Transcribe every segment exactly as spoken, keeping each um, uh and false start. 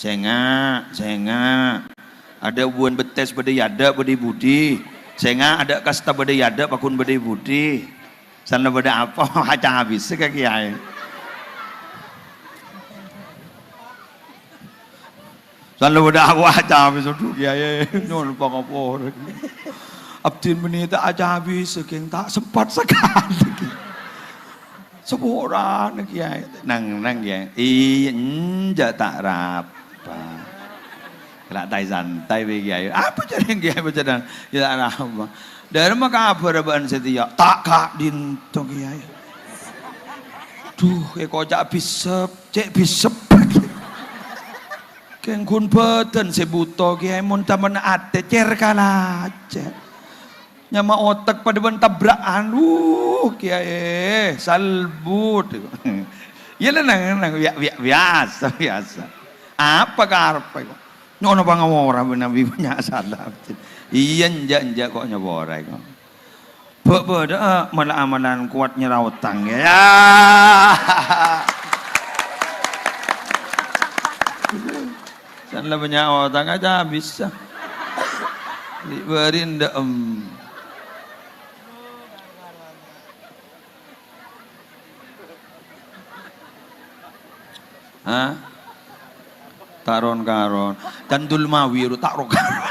Sènga', sènga'. Adâ' buwân bettès bâdâ è adâ', bâdâ è budi. Sènga', adâ' kasta bâdâ è adâ', pagghun bâdâ è budi. San la bâdâ apa? Aca abis ka kèyaè. San la bâdâ apa? Aca abis, adhu kèyaè. Nyo'on pangapora. Abdhina bânnè ta' aca abis, kèng ta' sempat sakalè. Saporana, Kèyaè. Nang, nang, Kèyaè. Iyâ, enjâ' ta' rapa. La tai-santai bhâi, Kèyaè. Apa jârèya, Kèyaè, bâcana? Iyâ, ta' rapa. Dâremma kabhârâ bâ'na satèya? Ta' ka'dinto, Kèyaè. Duh, èkoca' bisep, cè' bisep. Kèng ghun bhâdhân sè buto, Kèyaè, mon tamen atè, cèr kalacèr. Nyama otek padâ bân tabra'an. Wuh, Kèyaè, salbut. Iyâ la, nang, nang, bi-, bi-, biyasa, biyasa. Apa kareppa kok? Nyo'ona pangapora bân Nabi bânnya' sala. Iyâ, enjâ', enjâ' kok nyapora kok. Bâ'-, bâdâ'â mala-amalan kowat nyèra otang, yâ. San la bânnya' otang aca abis. Li-, bâri' endâ'em. Ha? Ta' ron-karon. Can Dulmawi ro, ta' ro-karon.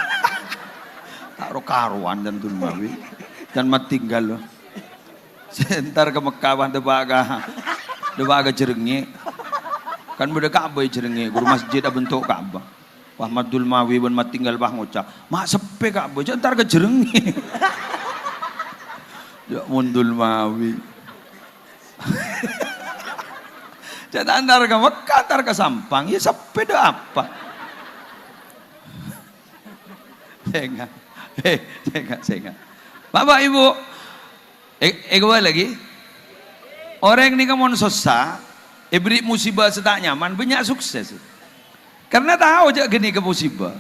Ta' ro-karowan Can Dulmawi. Can Matinggal, lo. Sè entar ka Mekkah, bân dâpa' ka, dâpa' ka Jrengngè'. Kan bâdâ Ka'bah è Jrengngè', ghuru masjid abentuk Ka'bah. Wah, Maddul Mawi bân Matinggal pas ngoca', "Ma' seppè Ka'bah, jhâ' entar ka Jrengngè'." Jhâ' Mundul Mawi. Jhâ' ta' entar ka Mekkah, entar ka Sampang. Iyâ seppè dâ' apa? Sènga'. Eh, sènga', sènga'. Bapak, Ibu, eh, eh, kembali lagi. Orèng nèka mon sossa, èberri' musibah sè ta' nyaman, bânnya' sukses. Karena tao jhâ' ghânèka musibah.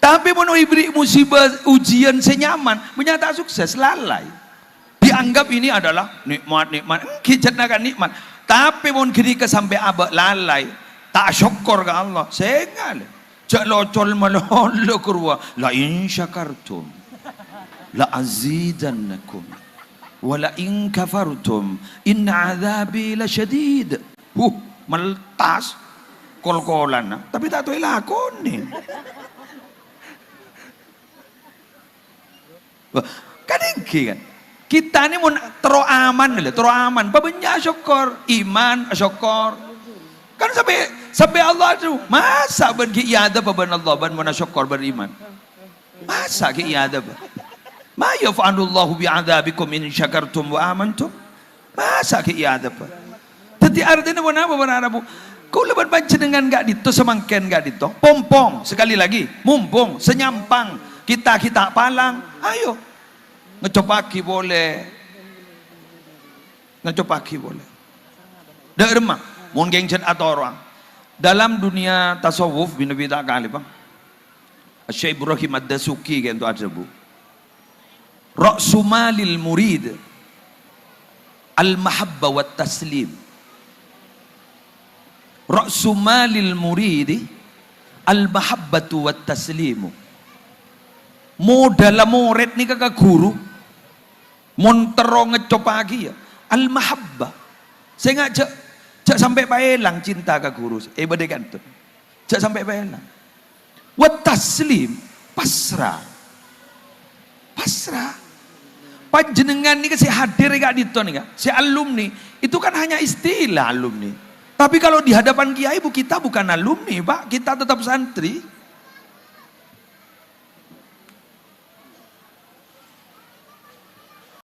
Tapè mon èberri' musibah, ujian sè nyaman, bânnya' ta' sukses, lalai. Dianggap ini adalah nikmat, nikmat. Èngghi, jhât na kan nikmat. Tapè mon ghânèka sampè' abâ' lalai, ta' sokkor ka Allah, sènga' lè. Jhâ' locol malolo ka rowa. "La in syakartum la azidannakum, wa la in kafartum inna adzabi lasyadid." Huh, meltas kol-kolan, tapè ta' tao èlakonè. Wah, kan èngghi, kan? Kita ni mon terro aman, lho, terro aman. Pabânnya' sokkor, iman, sokkor. Kan sampè', sampè' Allah adhu, masa' bân ghi' èadhâbâ bân Allah, bân mon asokkor, bân iman? Masa' ghi' èadhâbâ? "Ma yaf'alullahu bi'adzabikum in syakartum wa amantum?" Masa' ghi' èadhâbâ? Dhâddhi artèna ponapa, para rabu? Kaulâ bân panjhennengngan ka'dinto, samangkèn ka'dinto, pompong, sekali lagi, mumpung, sè nyampang, kita-kita palang, ayo, ngècopaghi polè. Ngècopaghi polè. Dâ' remma, mon ghânjhâr atoro'an. Dalam dunia tasawuf, bi-, nabi ta' kalèpang. Syekh Ibrahim Ad-Dasuki ka'dinto adhâbu, "Ra'su malil murid al-mahabbah wat taslim." "Ra'su malil muridi al-mahabbatu wat taslimu." Modhâlla morèd nèka ka ghuru, mon terro ngècopaghi, yâ, al-mahabbah. Sènga' jhâ', jhâ' sampè' paèlang cinta ka ghuru. Eh, bâdâ ka'dinto. Jhâ' sampè' paèlang. Wat taslim, pasrah. Pasrah. Panjhennengngan nèka sè hadir è ka'dinto nèka, sè alumni, itu kan hanya istilah alumni. Tapi kalau di hadapan kiai, Bu, kita bukan alumni, Pak. Kita tetap santri.